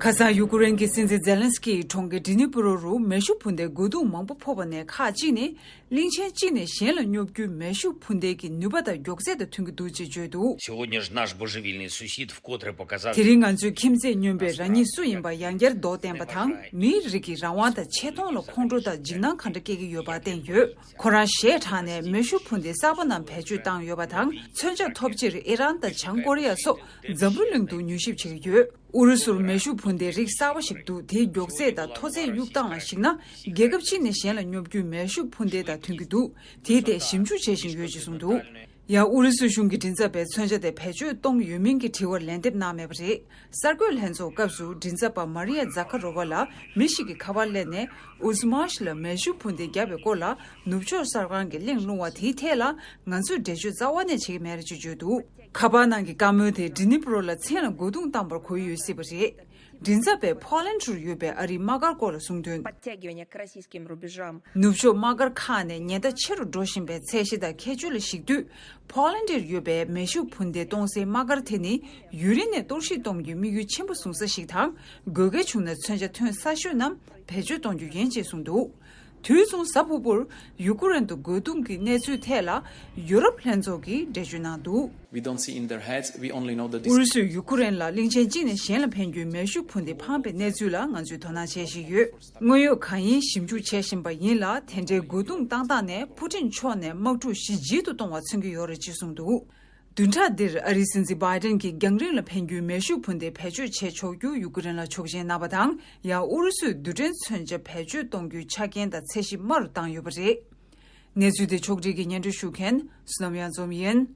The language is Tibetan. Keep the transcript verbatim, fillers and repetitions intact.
ཁ་སང་ཡུ་ཀེ་རེན་གྱི་སྲིད་འཛིན་ཛེ་ལན་སི་ཀི་ཡིས་གྲོང་ཁྱེར་ཌི་ནི་པུ་རོ་རུ་མེ་ཤུགས་འཕུར་མདེལ་རྒོལ་རྡུང་མང་པོ་ཕོག་པ་ནས་ཁག་ཅིག་ནི། གླིང་ཆེན་གཅིག་ནས་གཞན་ལ་སྙོབ་རྒྱུའི་མེ་ཤུགས་འཕུར་མདེལ་གྱི་ནུས་པ་དང་མགྱོགས་ཚད་དང་མཐུན་གྱི་འདུག་ཅེས་བརྗོད་འདུག། Сегодня же наш божевільный сосед вкотре показал. དེ་རིང་ང་ཚོའི་ཁྱིམ་མཚེས་སྨྱོན་པས་རང་ཉིད་སུ་ཡིན་པ་ཡང་བསྐྱར་མདོག་བསྟན་པ་དང་། མིའི་རིགས་ཀྱི་རང་དབང་དང་ཆེ་མཐོང་ལ་ཁོང་ཁྲོ་དང་འཇིགས་སྣང་ག་འདྲ་སྐྱེ་གི་ཡོད་པ་བསྟན་ཡོད། ཁོ་རང་གཞས་དྲངས་ནས་མེ་ཤུགས་འཕུར་མདེལ་གསར་པ་རྣམས་བེད་སྤྱོད་བཏང་ཡོད་པ་དང་། མཚོན་ཆ་ཐོབ་ཕྱིར་ཨི་རན་དང་བྱང་ཀོ་རི་ཡ་སོགས་འཛམ་བུ་གླིང་དུ་མྱུལ་ཞིབ་བྱེད་ཀྱི་ཡོད། ཨུ་རུ་སུར་མེ་ཤུགས་འཕུར་མདེལ་རིགས་གསར་པ་ཞིག་འདུག། དེའི་མགྱོགས་ཚད་དང་མཐོ་ཚད་གཡུག་སྟངས་ལ་གཞིགས་ན། རྒྱལ་ཁབ་གཅིག་ནས་གཞན་ལ་སྙོབ་རྒྱུའི་མེ་ཤུགས་འཕུར་མདེལ་དང་མཐུན་གྱི་འདུག། དེའི་ཐད་ཞིབ་འཇུག་བྱེད་བཞིན་ཡོད་ཅེས་གསུངས་འདུག། ཡང་ཨུ་རུ་སུའི་གཞུང་གིས་མགྲིན་ཚབ་པས་མཚོན་ཆ་དེ་བེད་སྤྱོད་གཏོང་ཡོད་མིན་གྱི་དྲི་བར་ལན་འདེབས་གནང་མེད་པ་རེད། གསར་འགོད་ལྷན་ཚོགས་སྐབས་སུ་མགྲིན་ཚབ་པ་མ་རི་ཡ་ཛ་ཁ་རོ་ཝ་ལ་མི་ཞིག་གིས་ཁ་པར་སླེབས་ནས། ཨུ་ཛི་མཱཤ་ལ་མེ་ཤུགས་འཕུར་མདེལ་བརྒྱབ་པའི་སྐོར་ལ། ནུབ་ཕྱོགས་གསར་ཁང་གིས་གླེང་སློང་བ་དེའི་ཐད་ལ། ང་ཚོས་འགྲེལ་བརྗོད་རྩ་བ་ནས་བྱེད་ཀྱི་མེད་ཅེས་བརྗོད་འདུག། ཁ་པར་ནང་གི་བཀའ་མོལ་དེ་ཌི་ནི་པུ་རོ་ལ་མཚན་ལ་རྒོལ་རྡུང་བཏང་པར་གོ་ཡོད་སྲིད་པ་རེད། མགྲིན་ཚབ་པས་ཕོ་ལན་ཌི་རུ་ཡོད་པའི་ཨ་རིའི་དམག་སྒར་སྐོར་ལ་གསུངས་དོན། Подтягивание к российским рубежам. ནུབ་ཕྱོགས་དམག་སྒར་ཁག་ནས་ཉེན་བརྡ་ཆེ་རུ་འགྲོ་བཞིན་པའི་ཚད་གཞི་དང་ཁྱད་ཆོས་ལ་གཞིགས་དུས། ཕོ་ལན་ཌི་ཡོད་པའི་མེ་ཤུགས་འཕུར་མདེལ་གཏོང་སའི་དམག་སྒར་དེ་ནི་ཡུན་རིང་ནས་གཏོར་བཤིག་གཏོང་རྒྱུའི་དམིགས་ཡུལ་ཆེན་པོ་བཟུང་ས་ཞིག་དང་། དགོས་གལ་བྱུང་ན་མཚོན་ཆ་ཐོན་ས་ཤོས་རྣམས་བེད་སྤྱོད་གཏོང་རྒྱུ་ཡིན་ཅེས་གསུངས་འདུག། དུས་མཚུངས་གཟའ་ཕུར་བུར་ཡུ་ཀེ་རེན་དུ་རྒོལ་རྡུང་གི་གནས་ཚུལ་ཐད་ལ་ཡུ་རོབ་ལྷན་ཚོགས་ཀྱིས་འགྲེལ་བརྗོད་གནང་འདུག། We don't see in their heads, we only know the ཨུ་རུ་སུས་ཡུ་ཀེ་རེན་ལ་གླིང་ཆེན་གཅིག་ནས་གཞན་ལ་འཕེན་རྒྱུའི་མེ་ཤུགས་འཕུར་མདེལ་འཕངས་པའི་གནས་ཚུལ་ལ་ང་ཚོས་དོ་སྣང་བྱེད་བཞིན་ཡོད། དངོས་ཡོད་གང་ཡིན་ཞིབ་འཇུག་བྱེད་བཞིན་པ་ཡིན་ལ། དེ་འདྲའི་རྒོལ་རྡུང་བཏང་སྟངས་ནས་ཕུ་ཊིན་མཆོག་ནས་དམག་འཁྲུག་ཞི་འཇིག་ཏུ་གཏོང་བ་མཚོན་གྱི་ཡོད་རེད་ཅེས་གསུངས་འདུག། བདུན་ཕྲག་འདིར་ཨ་རིའི་སྲིད་འཛིན་བྷའི་ཌེན་གྱིས་རྒྱང་རིང་ལ་འཕེན་རྒྱུའི་མེ་ཤུགས་འཕུར་མདེལ་བེད་སྤྱོད་བྱེད་ཆོག་རྒྱུ་ཡུ་ཀེ་རེན་ལ་ཆོག་མཆན་གནང་བ་དང་། ཡང་ཨུ་རུ་སུས་རྡུལ་ཕྲན་མཚོན་ཆ་བེད་སྤྱོད་གཏོང་རྒྱུའི་ཆ་རྐྱེན་དང་ཚད་གཞི་དམའ་རུ་བཏང་ཡོད་པ་རེད། གནས་ཚུལ་དེ་ཕྱོགས་སྒྲིག་གིས་སྙན་སྒྲོན་ཞུ་མཁན་བསོད་ནམས་གཡང་འཛོམས་ཡིན།